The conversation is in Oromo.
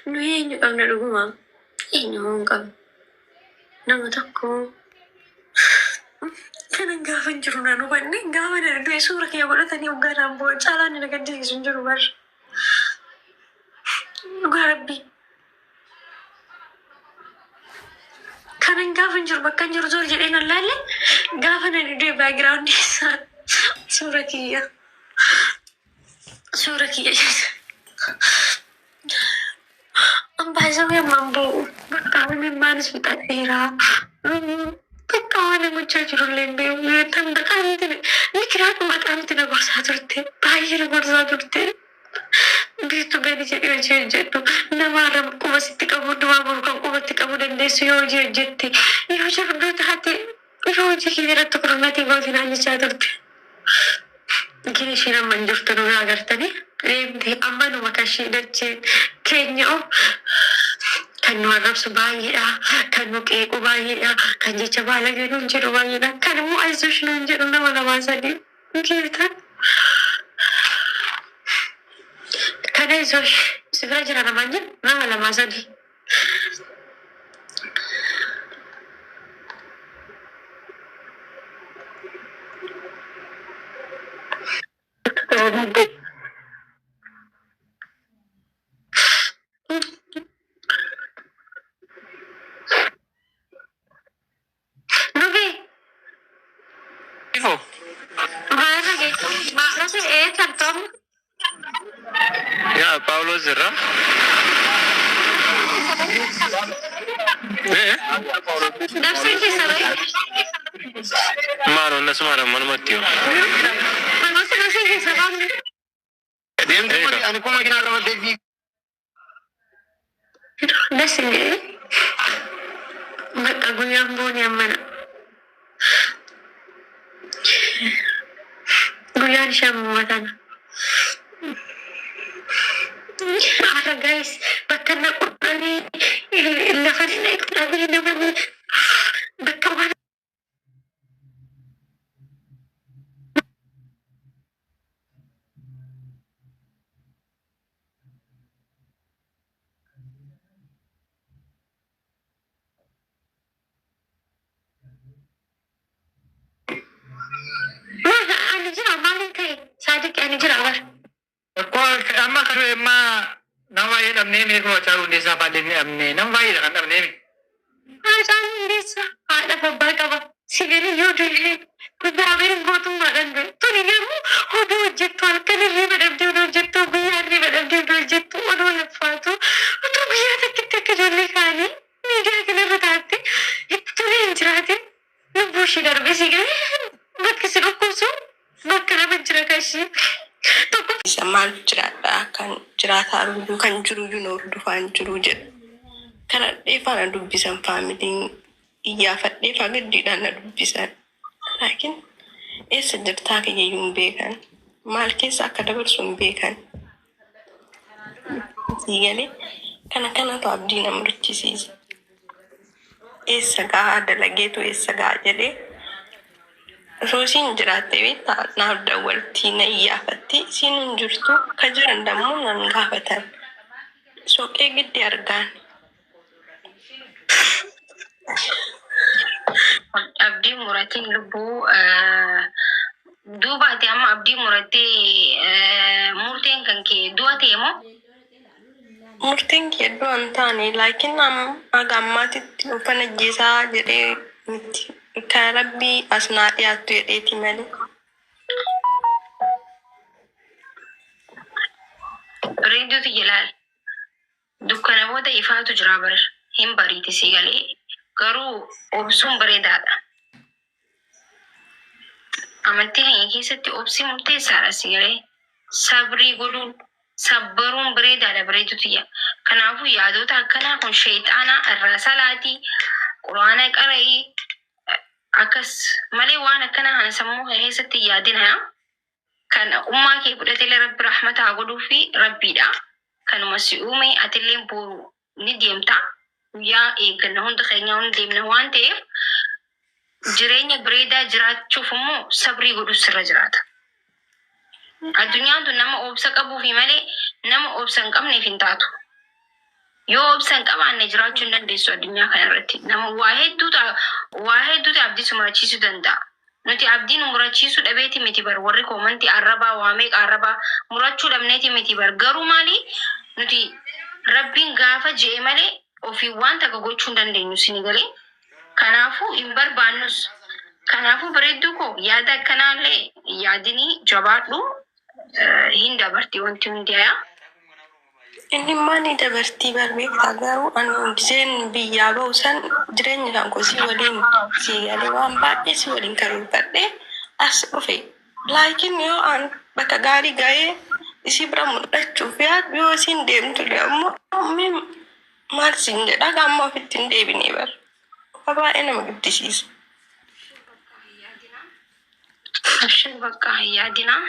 Nu eenyu qabna dhuguma? Eenyu hin qabnu. Nama tokko kanan gaafa hin jiru naan hubanne gaafa na du'e suura kiyya godhatanii hoggaa naan bu'an caalaan na gaddisiisu hin jiru barra. Dhugaa rabbii. Kanan gaafa hin jiru bakka hin jiru zoor jedhee nan laalle gaafa na du'e baagiraawundi isaa suura kiyya. Suura kiyya. An baay'isawee ammaan boo'u. Bakka imimaanis fixadheera. Bakka waan hin gochaa jirullee hin beeku. Tan baqaamti mikiraat maqaamti na gorsaa turte. Baay'ee na gorsaa turte. Biiftuu gadi jedhee hojii hojjedhu. Namaarra quba sitti qabu hundumaa boru kan qubatti qabu dandeessu yoo hojii hojjette. Yoo jabduu taate yoo hojii kee irratti kurmatii gooti naan jechaa turte. Gin ishiin amma hin jirtu nu biraa agartanii deemte amma numa kashii dachee keenya oo kan nu arrabsu baay'eedha kan nu qeequ baay'eedha kan jecha baalagee nuun jedhu baay'eedha kan immoo ayzosh nuun jedhu nama lamaa sadii geertan kan ayzosh si bira jira namaan jedhu nama lamaa sadii. Nubi Ifo. maal maal eessa tom Yaa Phaawulos irraa. Eh? Nafseen keessa bahe. Maalo nasuma manumatti yoo. Namoota nafseen keessa bahe. Deemtu Ani kun makiinaa qabadhee fiiga. Das hin jedhe. Bakka guyyaan booni ammana. Guyyaan ishee ammuma tana. Har'a guys bakka na qudhanii lafa na dhabee nama bakka waan Ani jira maaliin ta'e saadiqi ani jira bar. Amma kan amma nama baay'ee dhabnee meeqa Haacaaluu Hundeessaa fa'aa illee dhabnee nama baay'eedha kan dhabnee. Haacaaluu Hundeessaa haadha fi abbaa qaba. Sibiilli yoo du'e እግዚአብሔርን gootummaadhaan du'e. Tuni garuu oduu hojjettu halkan hirriba dhabdee oduu hojjettu guyyaa hirriba dhabdee oduu hojjettu oduu laffaatu oduu guyyaa takkitti akka ijoollee kaanii miidiyaa kanarra taatte itti tolee hin jiraatin lubbuu ishee darbe si galee bakki si dhukkubsu bakka nama jira kan ishee tokko Isa maal jiraadha kan jiraataa jiru kan jiru nu hordofaa hin jiru jedhu. Kana dheefaa na dubbisan faamiliin iyyaafadhee faa gaddiidhaan na dubbisan. Laakiin eessa jirtaa kiyyayyuu hin beekan. Maal keessa akka dabarsu hin beekan. Siigalee kana kanatu abdii na murchisiisa. Eessa gahaa dalageetu eessa gahaa jedhee osoo isiin jiraattee beektaa naaf dawwaltii na iyyaafatti isiin hin jirtu ka jiran dammoo nan gaafatan. Soqee giddi argaan. Abdii muratiin lubbuu duuba ati amma abdii murattee murteen kan kee du'a ta'e moo? Murteen kiyya du'a hin taane laakiin haga ammaatitti ufan ajjeesaa jedhee miti. Kan rabbii as naa dhiyaattu jedheeti malee. Reediyootu ilaal. Dukkana booda ifaatu jira bar hin bariiti si galee garuu obsuun bareedaadha. Amantii keenya keessatti obsi murteessaadha si galee sabrii godhuun sabbaruun bareedaadha bareedu tiyya. Kanaafuu yaadota akkanaa kun sheexaanaa irraa salaatii quraana qara'ii akkas malee waan akkanaa kana sammuu kee keessatti hin yaadin haa. Kan ummaa kee fudhatellee rabbi rahmata haa godhuu fi rabbiidha. Kanuma si uume atillee boru ni deemta. Guyyaa eegganna hunda keenya ni deemna waan ta'eef jireenya bareedaa jiraachuuf immoo sabrii godhu sirra jiraata. Addunyaan tun nama obsa qabuufi malee nama obsa hin qabneef hin taatu. Yoo obsa hin qabaanne jiraachuu hin dandeessu addunyaa kana irratti. Nama waa hedduutu waa hedduutu abdii si murachiisuu danda'a. Nuti abdii nu murachiisuu dhabeeti miti bar warri koomantii arrabaa waa meeqa arrabaa murachuu dhabneeti miti bar garuu maali nuti rabbiin gaafa je'e malee ofii waan takka gochuu hin dandeenyu sini galee. Kanaafuu hin barbaannus. Kanaafuu bareedduu koo yaada akkanaallee yaadinii jabaadhu hin dabarti wanti hundiyaa. Inni immoo ni dabartii bar beektaa garuu ani giseen biyyaa ba'u san jireenya kan koo si waliin si galee waan baay'ee si waliin karoorfadhee as dhufe. Laakiin yoo an bakka gaarii ga'ee isii bira mul'achuuf yaadu yoo isiin deemtu ammoo mee maal siin jedha amma ofitti hin deebinee bar. Waa baay'ee nama gaddisiisa. Abshir bakka hin yaadinaa.